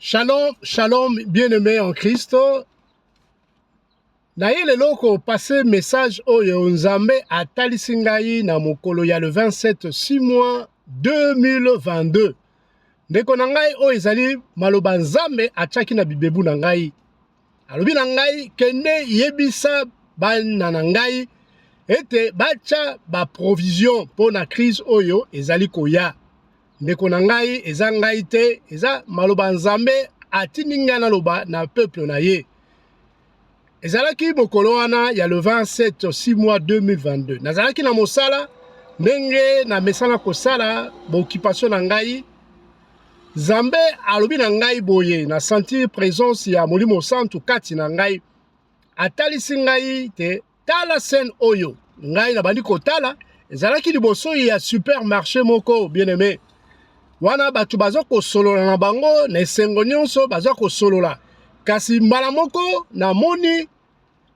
Shalom, shalom, bien-aimé en Christ. Naye lelo ko passer message oyo Nzambe atalisi ngai na mokolo ya le 27 6 mois 2022. Ndeko na ngai oyo ezali maloba Nzambe atiaki na bibebu na ngai. Alobi na ngai kende yebisa bana na ngai ete batya ba provision mpo na crise oyo ezali koya. Ndeko na ngai, eza ngai te, eza maloba Nzambe atindi ngai naloba na peuple na ye. Ezalaki mokolo wana ya le 27 6 mois 2022. Nazalaki na mosala ndenge na mesana kosala ba occupation na ngai. Nzambe alobi na ngai boye, na sentir présence ya Molimo Santu kati na ngai. Atalisi ngai te tala scène oyo ngai nabandi kotala ezalaki liboso ya supermarché moko bien aimé wana bato baza kosolola na bango na esengo nyonso baza kosolola kasi mbala moko namoni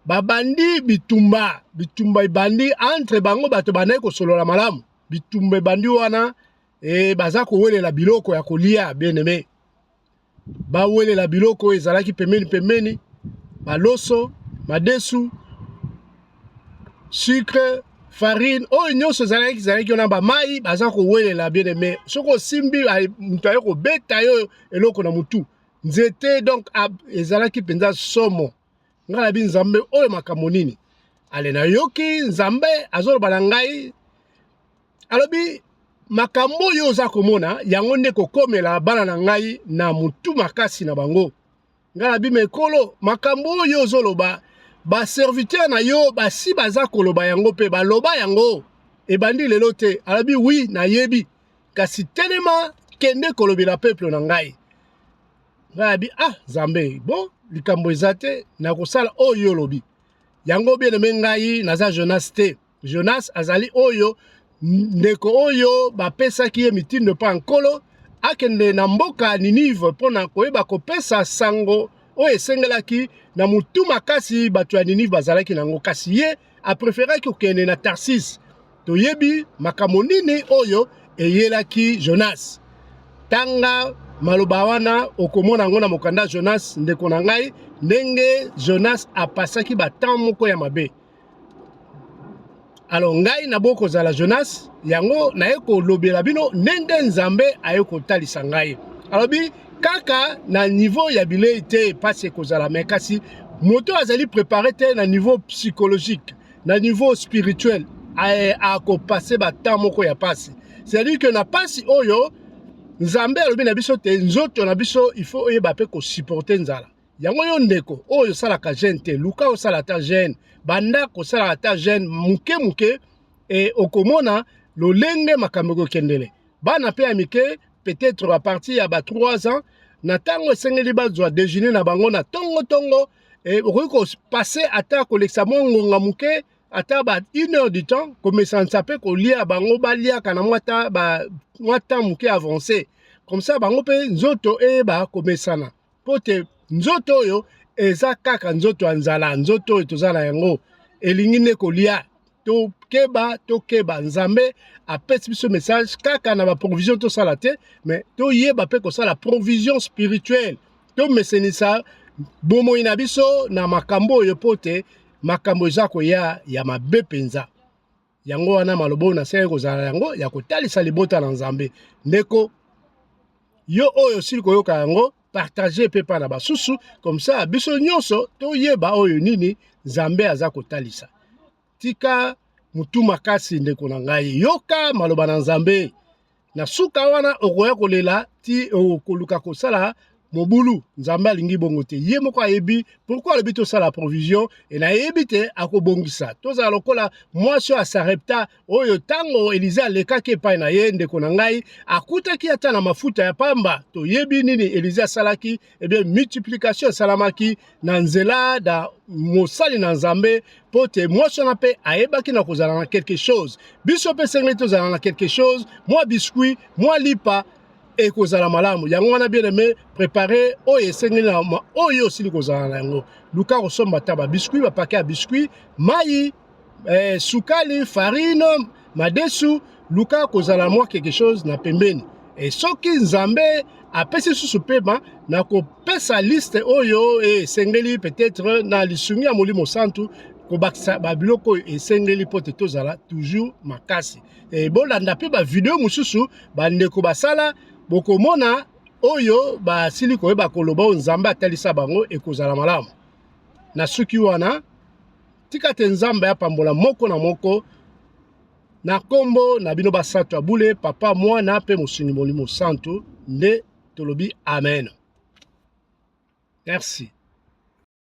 babandi bitumba bitumba ebandi entre bango bato bandaki kosolola malamu bitumba ebandi wana e baza kowelela biloko ya kolia bien aimé bawelela biloko oyo ezalaki pembeni pembeni baloso madesu sucre farine oyo nyonso ezalaki ezalaki wana bamai baza kowelela bien aimé soki osimbi moto aye kobeta yo eloko na motu nzete donc ezalaki mpenza somo ngai nabi nzambe oyo makambo nini ale nayoki nzambe azoloba na ngai alobi makambo oyo oza komona yango nde kokomela bana na ngai na motu makasi na bango ngai nabi mekolo makambo oyo ozoloba baserviteur na yo basi baza koloba yango mpe baloba yango ebandi lelo te alobi oui nayebi kasi telema kende kolobela peuple na ngai ngai abi ah nzambe bon likambo eza te nakosala oyo olobi yango bien aimé ngai naza jonas te jonas azali oyo ndeko oyo bapesaki ye mitindo mpa nkolo akende na mboka ninive mpona koyeba kopesa sango oyo esengelaki na motu makasi bato ya ninive bazalaki nango kasi ye apréféraki kokende na tarsis toyebi makambo nini oyo eyelaki jonas tanga maloba wana okomona yango na mokanda jonas ndeko na ngai ndenge jonas apasaki batemps moko ya mabe alors ngai naboyi kozala jonas yango naye kolobela bino ndenge nzambe aye kotalisa ngai alobi kaka na niveau ya bilei te mpasi ekozala me kasi moto azali préparé te na niveau psychologique na niveau spirituel akopasser batemps moko ya pasi c'est-à-dire que na pasi oyo nzambe alobi na biso te nzoto na biso il faut oyeba mpe kosupporter nzala yango yo ndeko oyo osalaka jeûne te luka osala ata jeûne banda kosala ata jeûne moke moke e okomona lolenge makambo ekokendele bana mpe ya mike peut-être à partir ya ba 3 ans na ntango esengeli bazwa déjeuner na bango na tongo-tongo e okoki kopasser ata kolekisa mwa ngonga moke ata ba une heure du temps komesanisa mpe kolia bango baliaka na mwa temps moke avancé comme ça bango mpe nzoto eyeba komesana mpo te nzoto oyo eza kaka nzoto ya nzala nzoto oyo toza na yango elingi nde kolia tokeba tokeba nzambe apesi biso message kaka na baprovision tosala te mais toyeba mpe kosala provision spirituelle tomesenisa bomoi na biso na makambo oyo mpo te makambo eza koya ya mabe mpenza yango wana maloba oyo nasalaki kozala yango ya kotalisa libota na nzambe ndeko yo oyo osili koyoka yango partage mpe mpa na basusu comme ça biso nyonso toyeba oyo nini nzambe aza kotalisa tika mutu makasi ndeko na ngai yoka maloba na nzambe na suka wana okoya kolela ti okoluka kosala mobulu nzambe alingi bongo te ye moko ayebi pourquoi alobi tosala provision e nayebi te akobongisa tozala lokola mwasi oyo ya sarepta oyo ntango elize alekaki epai na ye ndeko na ngai akutaki ata na mafuta ya pamba toyebi nini elize asalaki eh bien multiplication esalamaki na nzela da mosali na nzambe mpo te mwasi wana mpe ayebaki na kozala na quelque chose biso mpe esengeli tozala na quelque chose mwa biscuit mwa lipa ekozala malamu yango wana bien aimé prépare oyo esengeli na oyo osili kozala na yango luka kosomba ata babiscuit bapaquet ya biscuit mai sukali farine madesu luka kozala mwa quelque chose na pembeni. E soki Nzambe apesi susu pema, nakopesa liste oyo esengeli, peut-être na lisungi ya Molimo Santu, kobakisa babiloko oyo esengeli mpo te tozala toujours makasi. E bolanda mpe bavideo mosusu bandeko basala, bokomona oyo basili koyeba koloba oyo Nzambe atalisa bango. Ekozala malamu. Na suki wana, tika te Nzambe apambola moko na moko na nkombo na bino basantu ya bule, Papa, Mwana mpe Mosungi Molimo Santu, nde tolobi amen. Merci.